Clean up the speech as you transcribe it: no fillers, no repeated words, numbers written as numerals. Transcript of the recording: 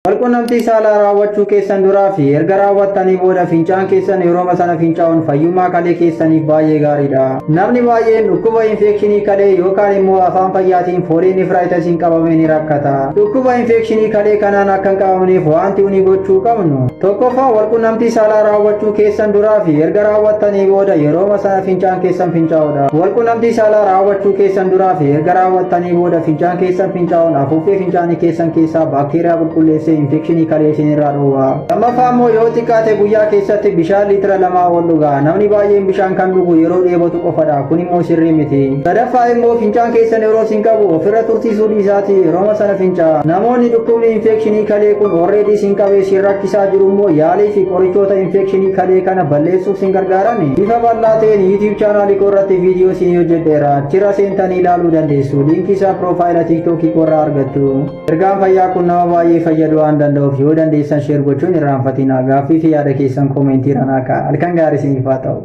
Walqunnamtii saalaa raawwachuu keessan duraa fi erga raawwattanii booda fincaan keessan yerooma sana fincaa'uun fayyummaa kalee keessaniif baay'ee gaariidha. Namni baay'een dhukkuba infekshinii kalee yookaan immoo afaan fayyaatiin pyelonephritisiin qabamee ni rakkata. Dhukkuba infekshinii kalee kanaan akka hin qabamneef wanti uni gochuu qabnu: Tokkoffaa, walqunnamtii saalaa raawwachuu keessan duraa fi erga raawwattanii booda yerooma sana fincaan keessan fincaa'uudha. Walqunnamtii saalaa raawwachuu keessan duraa fi erga raawwattanii booda fincaan keessan fincaa'uun afuuffee fincaanii keessan keessaa baakteeriyaa qulqulleessee infekshinii kalee isinirraa dhoowwa. Lammaffaa immoo, yoo xiqqaate guyyaa keessatti bishaan liitira 2 ol dhuga. Namni baay'een bishaan kan dhugu yeroo dheebotu qofadha. Kun immoo sirrii miti. Sadaffaa immoo, fincaan keessan yeroo isin qabu ofirra tursiisuu dhiisaatii yerooma sana fincaa. Namoonni dhukkubni infekshinii kalee kun already isin qabee isin rakkisaa jiru immoo, yaalii fi qorichoota infekshinii kalee kana balleessuuf isin gargaaran bifa bal'aa ta'een YouTube chaanaalii koo irratti viidiyoo isin hojjedheera. Achirra seentanii ilaaluu dandeessu. Liinkii isaa piroofaayila TikTokii koo irraa argattu. Ergaan fayyaa kun nama baay'ee fayyaduu waan danda'uuf, yoo dandeessan share gochuun irraanfatina. Gaaffii fi yaada keessan koomentii irra naa kaa'aa. Halkan gaarii isiniif haa ta'u.